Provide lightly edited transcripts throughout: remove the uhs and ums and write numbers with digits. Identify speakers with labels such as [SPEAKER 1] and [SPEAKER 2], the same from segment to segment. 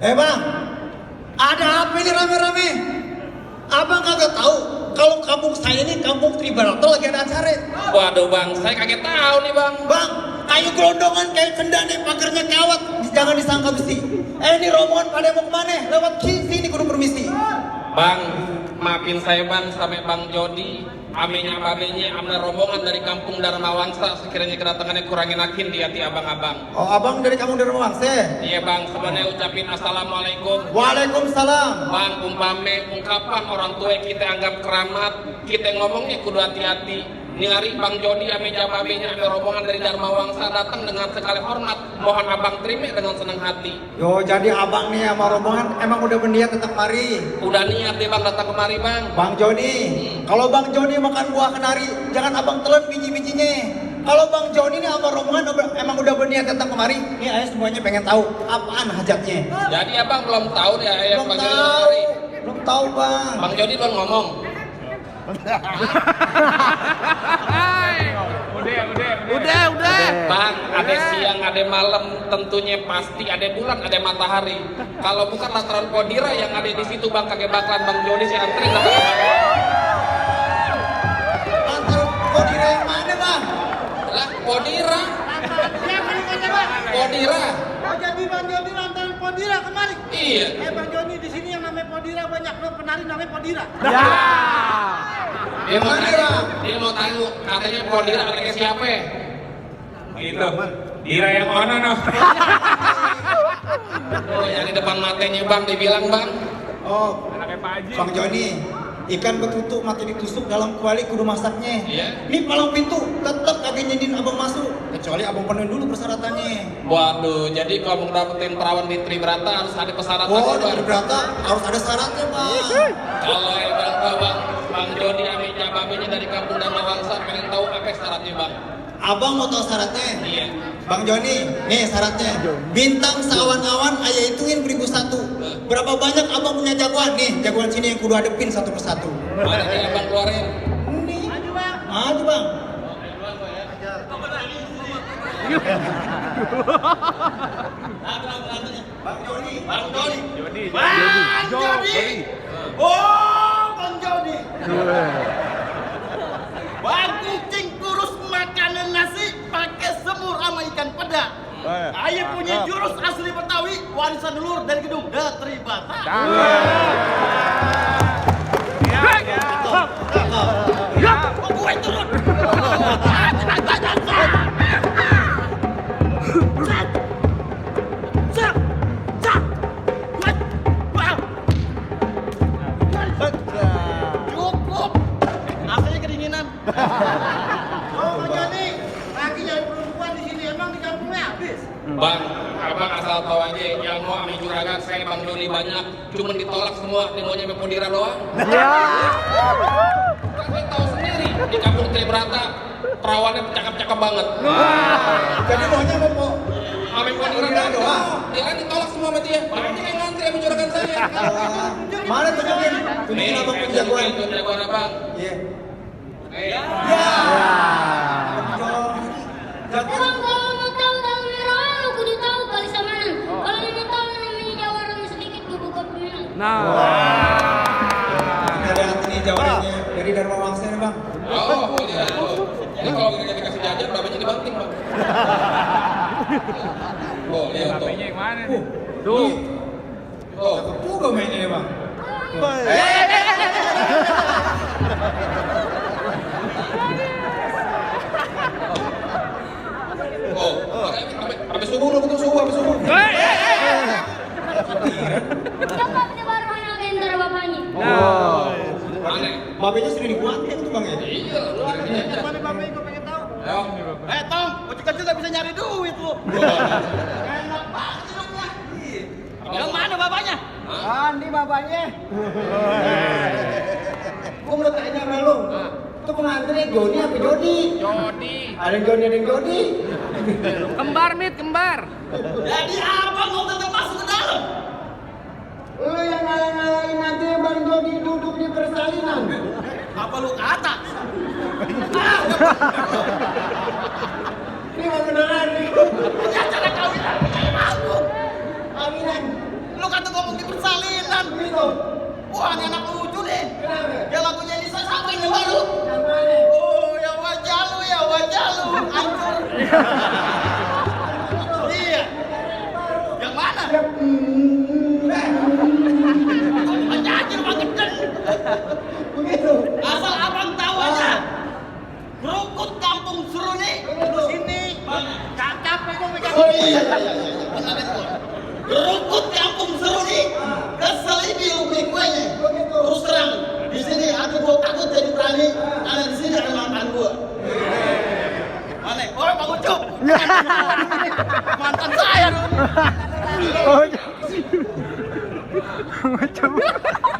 [SPEAKER 1] Bang, ada apa ini rame-rame? Abang kagak tahu kalau kampung saya ini kampung Tribrata lagi ada acara.
[SPEAKER 2] Waduh bang, saya kaget tahu nih bang.
[SPEAKER 1] Bang, kayu gelondongan kayak cendana pagernya kawat, jangan disangka besi. Ini rombongan pada mau kemana? Lewat sini kudu permisi.
[SPEAKER 2] Bang, maafin saya bang, sampai bang Jody, amenya babenya, amna rombongan dari kampung Dharma Wangsa, sekiranya kedatangannya kurangin akin di hati abang-abang.
[SPEAKER 1] Oh, abang dari kampung Dharma Wangsa?
[SPEAKER 2] Iya bang, sebenarnya ucapin assalamualaikum.
[SPEAKER 1] Waalaikumsalam.
[SPEAKER 2] Bang, ungkapan orang tua kita anggap keramat, kita ngomongnya kudu hati-hati. Ini hari Bang Jody ameja babenya ame rombongan dari Dharma Wangsa datang dengan segala hormat, mohon abang terima dengan senang hati.
[SPEAKER 1] Yo, jadi abang nih sama rombongan emang udah berniat tetap mari.
[SPEAKER 2] Udah niat deh bang datang kemari bang.
[SPEAKER 1] Bang Jody, kalau Bang Jody makan buah kenari, jangan abang telan biji-bijinya. Kalau Bang Jody ini sama rombongan emang udah berniat datang kemari, nih ayah semuanya pengen tahu apaan hajatnya.
[SPEAKER 2] Jadi abang belum tahu deh ayah
[SPEAKER 1] Belum
[SPEAKER 2] Bang
[SPEAKER 1] tahu,
[SPEAKER 2] Jody kemari.
[SPEAKER 1] belum tahu bang.
[SPEAKER 2] Bang Jody belum ngomong.
[SPEAKER 3] Udah.
[SPEAKER 2] Bang, ada siang, ada malam, tentunya pasti ada bulan, ada matahari. Kalau bukan lataran Podira yang ada di situ bang, kagak bakalan Bang Jody saya antri datang kemari.
[SPEAKER 1] Lantaran Podira yang mana bang?
[SPEAKER 2] Lah, Podira.
[SPEAKER 3] Siapa nih kata bang?
[SPEAKER 2] Podira.
[SPEAKER 3] Oh jadi Bang Jody lantaran Podira kemarin?
[SPEAKER 2] Iya.
[SPEAKER 3] Bang Jody di sini yang namanya Podira banyak, lo penari namanya Podira.
[SPEAKER 2] Dia mau tanya, katanya Podira anaknya siapa? Gitu. Dira yang mana noh? Oh, yang di depan matanya bang, dibilang bang.
[SPEAKER 1] Oh, Bang Joni, ikan betutu mati ditusuk dalam kuali kudu masaknya.
[SPEAKER 2] Iya.
[SPEAKER 1] Ini palang pintu tetap kagak nyedin abang masuk, kecuali abang penuhin dulu persyaratannya.
[SPEAKER 2] Waduh, jadi kalau mau dapetin perawan di Tribrata harus ada persyaratan.
[SPEAKER 1] Oh,
[SPEAKER 2] bang.
[SPEAKER 1] di Tribrata harus ada syaratnya bang.
[SPEAKER 2] Kalau yang bilang bang Jody ameja babenya dari kampung Dharma Wangsa pengen tahu apa syaratnya bang?
[SPEAKER 1] Abang mau tahu syaratnya?
[SPEAKER 2] Iya.
[SPEAKER 1] Bang Joni, nih syaratnya. Bintang seawan-awan ayah hitungin 1001. Berapa banyak abang punya jagoan? Nih, jagoan sini yang kudu hadepin satu persatu.
[SPEAKER 2] Mana yang abang keluarin?
[SPEAKER 1] Nih,
[SPEAKER 3] Maju bang.
[SPEAKER 1] maju bang. Bang Joni.
[SPEAKER 2] Bang Jody.
[SPEAKER 3] Bang Jody. Oh Bang Jody. Bang kucing kurus makanan nasi pakai semur sama ikan peda. Ayah punya jurus asli Betawi, warisan dulur dari gedung Tribrata. Oh, gue turun. Cukup. Akhirnya kedinginan. Oh, Bang Jody, lagi nyari perempuan di sini emang di kampungnya habis.
[SPEAKER 2] Bang, abang asal tahu aja yang mau ambil juragan saya Bang Jody banyak, cuman ditolak semua, dia maunya sampai Podira doang. Kan saya tahu sendiri di kampung Tribrata perawannya cakep-cakep banget.
[SPEAKER 1] Jadi maunya mau
[SPEAKER 2] Sampai Podira doang. Dia kan ditolak semua sama dia. Makanya kayak ngantri sama juragan saya.
[SPEAKER 1] mana tunjukin? Tunjukin abang punya jagoan.
[SPEAKER 2] Jagoan abang.
[SPEAKER 1] Iya.
[SPEAKER 2] Ya.
[SPEAKER 1] Jagoan.
[SPEAKER 4] Bang, kalau mau tahu tahu merah, aku udah tahu kali samanan. Kalau mau tahu namanya jawaran sedikit gue buka pemenang.
[SPEAKER 1] Kita lihat ini jawabannya dari Dharma Wangsa nih bang.
[SPEAKER 2] Oh, iya. Ini kalau kita dikasih jajan, babanya dibanting, Bang. Oh, lihat tuh.
[SPEAKER 5] Babenya yang mana
[SPEAKER 1] Uh,
[SPEAKER 5] nih? Tuh.
[SPEAKER 2] Oh,
[SPEAKER 1] cakep juga mainnya nih bang.
[SPEAKER 2] oh. Habis subuh lu betul subuh, habis subuh.
[SPEAKER 4] Coba kita baru anak enter bapaknya.
[SPEAKER 2] Aneh.
[SPEAKER 1] Babenya sudah dibuatin tuh bang ya.
[SPEAKER 2] Iya, lu kira jajan.
[SPEAKER 3] Mana bapak gue pengen tahu?
[SPEAKER 2] Ayo.
[SPEAKER 3] Tom, kecil-kecil gak bisa nyari duit lu. Enak banget sih dong. Yang mana bapaknya?
[SPEAKER 1] Andi bapaknya. Gua mau tanya sama lu. Itu pengantinnya Joni apa Jody?
[SPEAKER 5] Jody.
[SPEAKER 1] Ada yang Joni, ada yang Jody.
[SPEAKER 5] Kembar, Mit, kembar.
[SPEAKER 3] Jadi apa mau tetap masuk ke dalam?
[SPEAKER 1] Lu yang ngalahin nanti Bang Jody duduk di persalinan.
[SPEAKER 3] Apa lu kata?
[SPEAKER 1] Ini mah beneran nih.
[SPEAKER 3] Ini acara kawinan kayak aku.
[SPEAKER 1] Kawinan.
[SPEAKER 3] Lu kata iya. Benar itu. Kerukut kampung seru nih. Kesel ini lu beli kuenya. Terus terang. Di sini aku gua takut jadi berani. Karena di sini ada mantan gua. Mana? Oh, Bang Ucup. Mantan saya dong.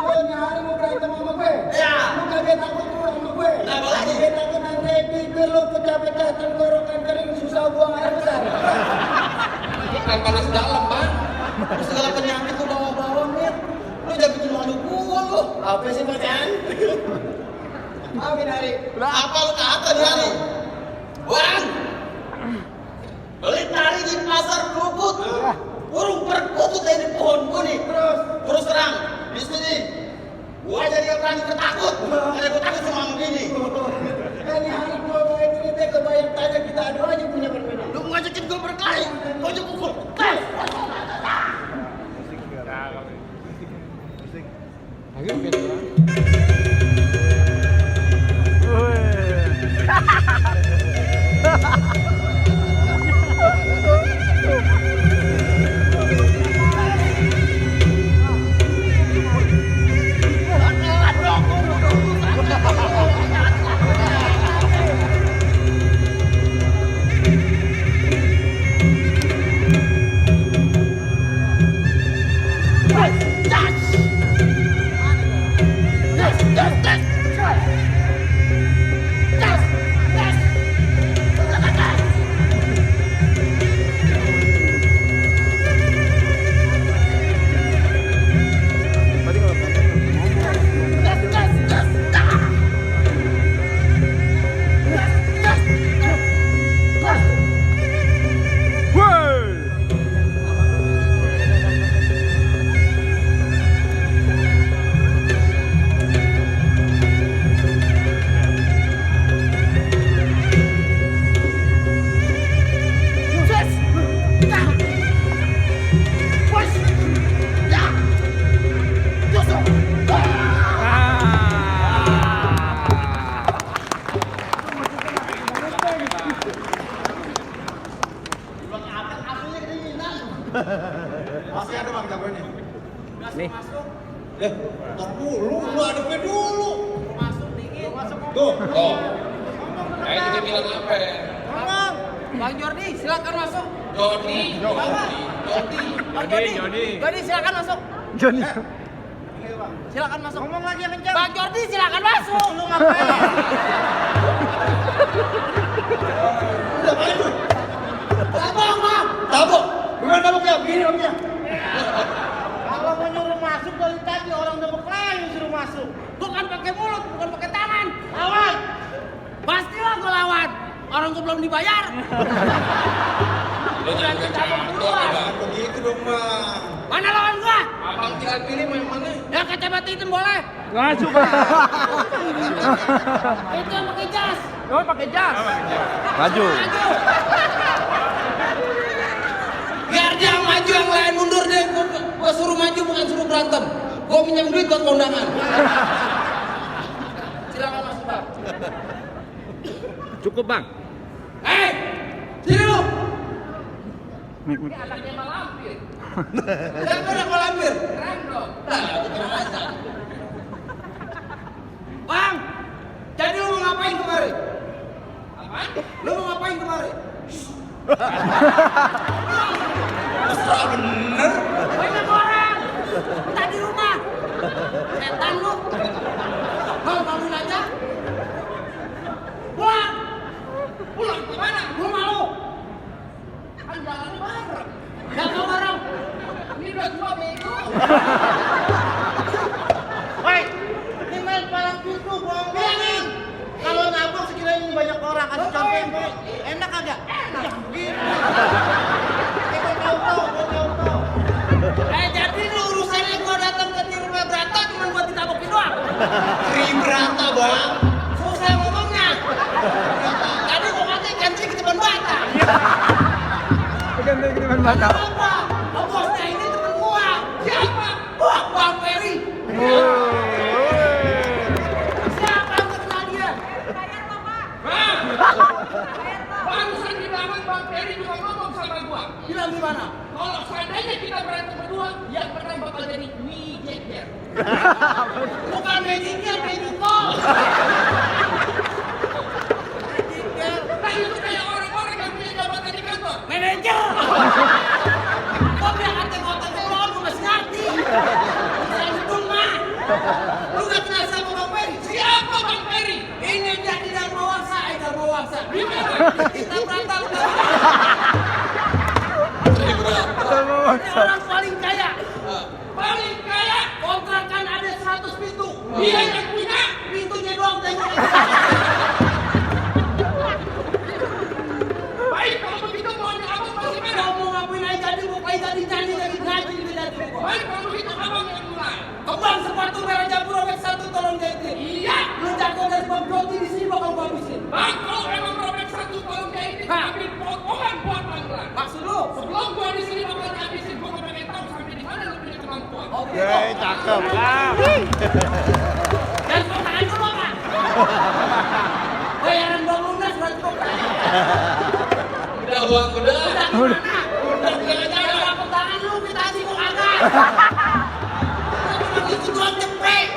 [SPEAKER 1] Gue nyari mau berantem sama gue.
[SPEAKER 3] Ya.
[SPEAKER 1] Lu kagak takut lu sama gue.
[SPEAKER 3] Kenapa lagi?
[SPEAKER 1] Kagak takut nanti bibir lu pecah-pecah tenggorokan kering susah buang air besar.
[SPEAKER 2] Ikan panas dalam, Bang.
[SPEAKER 3] Lu segala penyakit lu bawa-bawa, Mir. Lu jangan bikin malu gua lu. Apa sih bacaan?
[SPEAKER 1] Maafin Hari.
[SPEAKER 3] Apa lu kata nih Hari? Bang! Beli tari di pasar kerukut. Burung perkutut dari pohon gue nih. Terus terang, di sini gua jadi gak berani bertakut. Karena gua takut sama begini.
[SPEAKER 1] Kan Hari gua mau cerita kebayang tanya kita adu aja punya perbedaan.
[SPEAKER 3] Lu mau ngajakin gua berkelahi, gua aja pukul.
[SPEAKER 1] Masih ada Bang jagoannya.
[SPEAKER 5] Nih.
[SPEAKER 1] Tar dulu, lu adepin dulu.
[SPEAKER 2] Tuh. Kayak kita bilang apa ya?
[SPEAKER 5] Ngomong. Bang Jordi, silakan masuk.
[SPEAKER 2] Jody.
[SPEAKER 5] Bang Jordi, silakan masuk. Silakan masuk. Ngomong lagi yang kencang. Bang Jordi, silakan masuk. Lu ngapain?
[SPEAKER 1] Udah main lu. Tabok, Bang. Tabok. Gimana taboknya? Begini taboknya.
[SPEAKER 5] Kalau mau nyuruh masuk dari tadi orang udah berkelahi suruh masuk. Bukan pakai mulut, bukan pakai tangan. Lawan. Pastilah gue lawan. Orang gue belum dibayar.
[SPEAKER 2] Lu jangan campur, Bang.
[SPEAKER 1] Begitu dong, Bang.
[SPEAKER 4] Mana lawan gua?
[SPEAKER 2] Abang tinggal pilih mau yang mana?
[SPEAKER 4] Ya kacamata hitam boleh.
[SPEAKER 5] Nggak suka.
[SPEAKER 4] Itu yang pakai jas.
[SPEAKER 5] Oh, pakai jas.
[SPEAKER 6] Maju.
[SPEAKER 2] Biar dia maju, yang lain mundur deh. Gua suruh maju bukan suruh berantem. Gua pinjam duit buat kondangan. Silakan masuk, Bang.
[SPEAKER 5] Cukup, Bang.
[SPEAKER 2] Sini lu.
[SPEAKER 4] Ini anaknya malampir.
[SPEAKER 2] Siapa yang malampir?
[SPEAKER 4] Keren dong.
[SPEAKER 2] Nah, itu tenang aja.
[SPEAKER 4] Bang,
[SPEAKER 2] Jadi lu mau ngapain kemarin?
[SPEAKER 4] apaan?
[SPEAKER 2] Lu mau ngapain kemarin?
[SPEAKER 4] Banyak orang. Kita di rumah. Setan lu. Mau bangun aja. Pulang. Pulang kemana? Rumah lu. Kan jalan bareng. Jalan bareng. Ini udah tua bego.
[SPEAKER 5] Woi, ini main palang pintu, bohong-bohongin. Kalau nabung sekira ini banyak orang kasih contohin, Boy. Enak kagak? Enak. Gitu. Gua tahu.
[SPEAKER 4] Jadi lu urusannya gua datang ke rumah Brata cuma buat ditabokin doang.
[SPEAKER 1] Tribrata, Bang.
[SPEAKER 4] Susah ngomongnya. Tadi gua katanya ganti ke teman Bata.
[SPEAKER 6] Ganti kiriman mata.
[SPEAKER 4] Apa? Oh, bosnya ini temen gua. Siapa? Wah, Bang Ferry. Siapa yang kenal dia? Bayar, Bapak.
[SPEAKER 2] Barusan di belakang Bang Ferry juga ngomong sama gua.
[SPEAKER 4] Bilang bilang gimana?
[SPEAKER 2] Kalau seandainya kita berantem berdua, yang menang bakal jadi Mijeker.
[SPEAKER 4] Bukan magicnya, magicol.
[SPEAKER 2] Nah itu kayak orang-orang yang punya jabatan di kantor.
[SPEAKER 4] Manajer. Kok bilang kata-kata telur, lu masih ngerti. Saya hitung mah. Lu gak kenal sama Bang Peri?
[SPEAKER 2] Siapa Bang Peri?
[SPEAKER 4] Ini jadi Dharma Wangsa, Dharma Wangsa.
[SPEAKER 2] Gimana?
[SPEAKER 4] Kita berantem.
[SPEAKER 3] Jadi
[SPEAKER 4] Ini orang paling kaya.
[SPEAKER 2] Paling kaya.
[SPEAKER 4] Kontrakan ada 100 pintu.
[SPEAKER 2] Dia yang punya.
[SPEAKER 4] Pintunya doang tembok.
[SPEAKER 2] Baik kalau begitu maunya abang masih mana?
[SPEAKER 4] Kau mau ngapain aja jadi mau kayak jadi nyanyi dari ngaji di dari gua.
[SPEAKER 2] Baik kalau begitu abang yang mulai.
[SPEAKER 4] Kembang sepatu merah Jabur robek 1 tolong jahitin.
[SPEAKER 2] Iya.
[SPEAKER 4] Lu jago dari Bang Jody di sini bakal gua habisin.
[SPEAKER 2] Bang kalau emang robek 1 tolong jahitin,
[SPEAKER 4] Hah?
[SPEAKER 2] ambil potongan buat panggilan.
[SPEAKER 4] Maksud lu?
[SPEAKER 2] Sebelum gua di sini bakal habisin, gua pengen tahu sampai di mana lu punya kemampuan.
[SPEAKER 4] Oh, gitu.
[SPEAKER 3] cakep.
[SPEAKER 4] Dan pertanyaan dulu Pak. Bayaran Bang Lunas berarti kok.
[SPEAKER 2] Udah uang udah.
[SPEAKER 4] Udah.
[SPEAKER 2] Udah jalan-jalan.
[SPEAKER 4] Jangan pertanyaan lu kita sih kok agak. Itu doang cepet.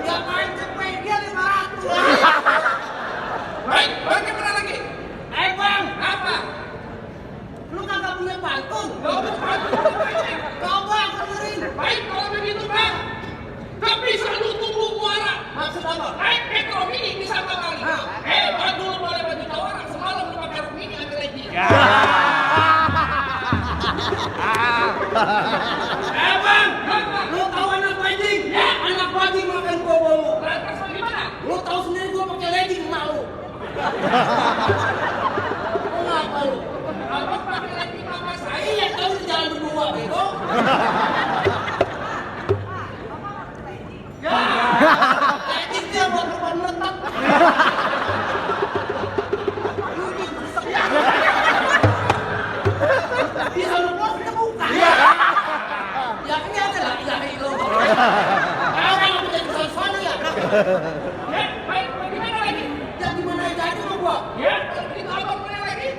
[SPEAKER 4] Ya main cepet dia 500.
[SPEAKER 2] Baik, bagaimana lagi?
[SPEAKER 4] Bang,
[SPEAKER 2] Apa?
[SPEAKER 4] lu kagak punya pantun?
[SPEAKER 2] Gak mau pantun.
[SPEAKER 4] Coba dengerin.
[SPEAKER 2] Baik kalau begitu bang. Gak bisa lu tunggu muara.
[SPEAKER 4] Maksud apa?
[SPEAKER 2] Naik metro mini bisa kali. Hebat dulu boleh bagi orang. Semalam lu pakai rok mini ambil lagi.
[SPEAKER 4] Bang, lu tahu anak wedding? Ya, anak wedding makan gua bolu.
[SPEAKER 2] Lantas bagaimana?
[SPEAKER 4] Lu tahu sendiri gua pakai legging malu. Lu ngapa lu?
[SPEAKER 2] Abang pakai lagi sama saya.
[SPEAKER 4] Iya, tahu di jalan berdua, bego. Ya, legging dia buat depan meletak. Bisa lu bos ke muka. Ya ini adalah ilahi illallah. Orang yang menjadi sesuatu ya.
[SPEAKER 2] Ya, baik bagaimana lagi?
[SPEAKER 4] Ya gimana jadi sama gua?
[SPEAKER 2] Ya, kalau begitu abang mana lagi?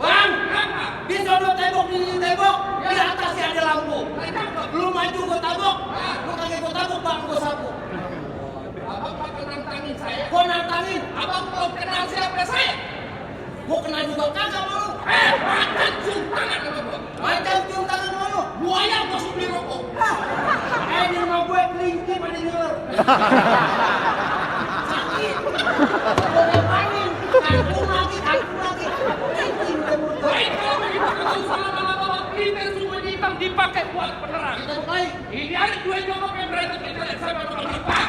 [SPEAKER 4] Bang,
[SPEAKER 2] Apa?
[SPEAKER 4] di sono tembok di tembok, di atasnya ada lampu. Lu maju gua tabok, lu kagak gua tabok bang gua sapu.
[SPEAKER 2] Abang bakal nantangin saya.
[SPEAKER 4] Gua nantangin,
[SPEAKER 2] Abang belum kenal siapa saya.
[SPEAKER 4] gua kenal juga kagak mau.
[SPEAKER 2] Makan cium tangan sama gua.
[SPEAKER 4] Macam cium tangan mau lu.
[SPEAKER 2] Buaya gua suruh beli rokok.
[SPEAKER 4] Di rumah gue kelinci pada denger. Sakit. Gua ngapain? Kangkung lagi. Kelinci udah mulut.
[SPEAKER 2] Baik kalau begitu kita usah lama-lama bang. Ini semua hitam dipakai buat penerang.
[SPEAKER 4] Kita mulai.
[SPEAKER 2] Ini ada dua jongkok yang berantem kita sama bang Ipan.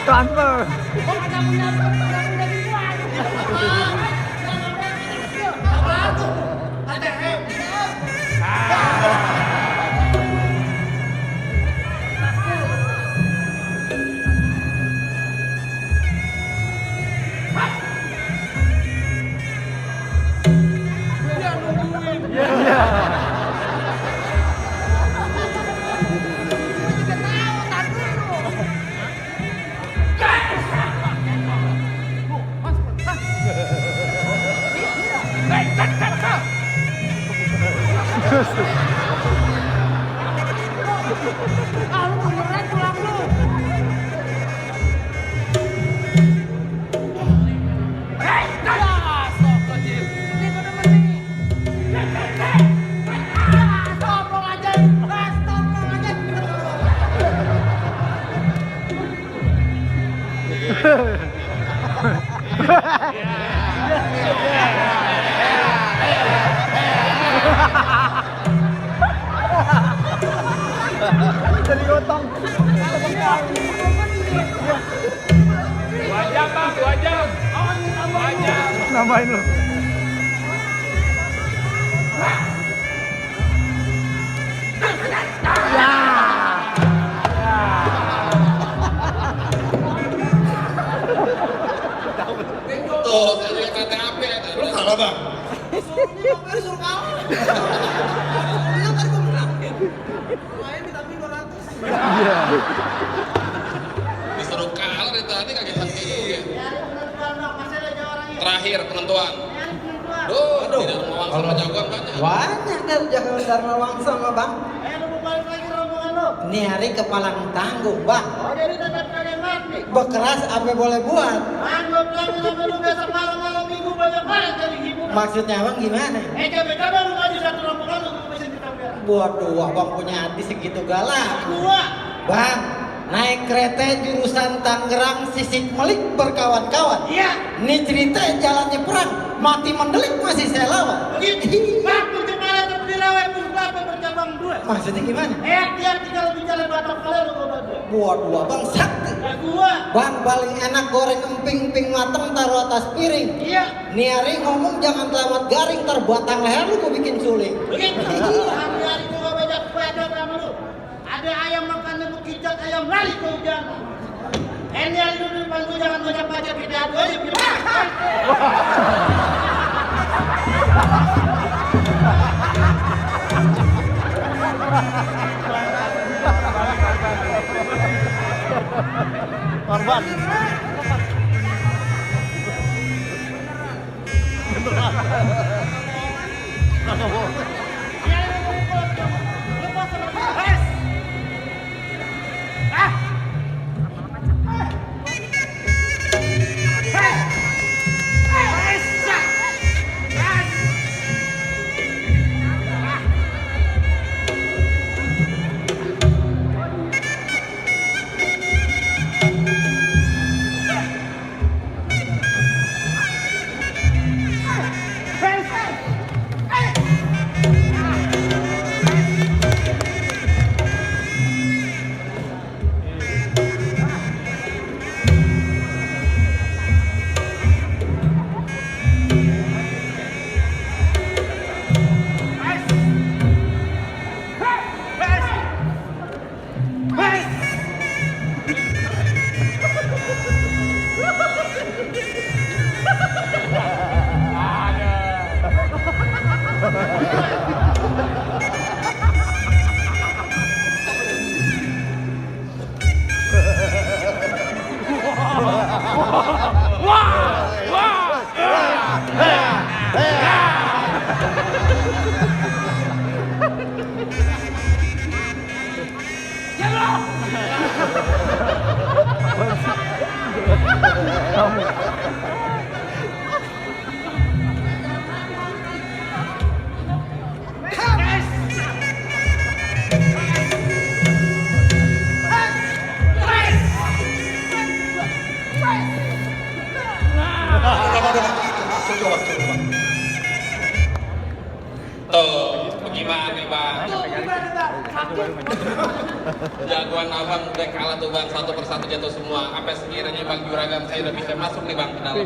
[SPEAKER 3] Transfer.
[SPEAKER 2] Hey,
[SPEAKER 6] Jadi gotong.
[SPEAKER 2] 2 jam bang, 2 jam. 2 jam.
[SPEAKER 6] Nambahin lu.
[SPEAKER 2] Tuh, saya lihat kereta api.
[SPEAKER 1] Lu kalah bang.
[SPEAKER 5] Suruh kalah. Bilang tadi gua menang. Lumayan tapi 200.
[SPEAKER 6] Iya.
[SPEAKER 2] Disuruh kalah dari tadi kaget hati juga.
[SPEAKER 5] Nyari penentuan dong, masih ada orangnya.
[SPEAKER 2] Terakhir penentuan.
[SPEAKER 5] Nyari penentuan.
[SPEAKER 2] Duh, tidak mau langsung sama jagoan banyak.
[SPEAKER 1] Banyak dari jagoan Dharma Wangsa mah bang.
[SPEAKER 5] Lu mau balik lagi rombongan lu.
[SPEAKER 1] Ini hari kepalang tanggung bang.
[SPEAKER 5] Oh jadi tetap kalian mati.
[SPEAKER 1] Bekeras apa boleh buat?
[SPEAKER 5] Gua bilang sama lu besok malam minggu banyak banget jadi hiburan.
[SPEAKER 1] Maksudnya bang gimana?
[SPEAKER 5] Coba lu maju satu rombongan lu bisa kita biar.
[SPEAKER 1] Buat dua bang punya hati segitu galak.
[SPEAKER 5] Dua.
[SPEAKER 1] Bang, naik kereta jurusan Tangerang Sisik Melik berkawan-kawan.
[SPEAKER 5] Iya.
[SPEAKER 1] Ini cerita jalannya perang, mati mendelik masih saya lawan.
[SPEAKER 5] Begitu. Waktu kemarin terdirawai pun berapa bercabang dua.
[SPEAKER 1] Maksudnya gimana?
[SPEAKER 5] Dia tinggal bicara batok kalian lu gua bantu.
[SPEAKER 1] Buat dua bang sakti.
[SPEAKER 5] Ya gua.
[SPEAKER 1] Bang paling enak goreng emping-emping mateng taruh atas piring.
[SPEAKER 5] Iya.
[SPEAKER 1] Nih hari ngomong jangan lewat garing terbatang leher lu gua bikin suling.
[SPEAKER 5] Begitu. Hari-hari gua banyak pedot sama lu. Ada ayam makan lembu kijat, ayam lari ke hujanan. Ini hari dulu depan gua jangan banyak baca kita adu aja.
[SPEAKER 6] Korban.
[SPEAKER 2] Tuh, bagaimana nih bang? Jagoan abang udah kalah tuh bang, satu persatu jatuh semua. Sampai sekiranya bang Juragan saya udah bisa masuk nih bang ke dalam.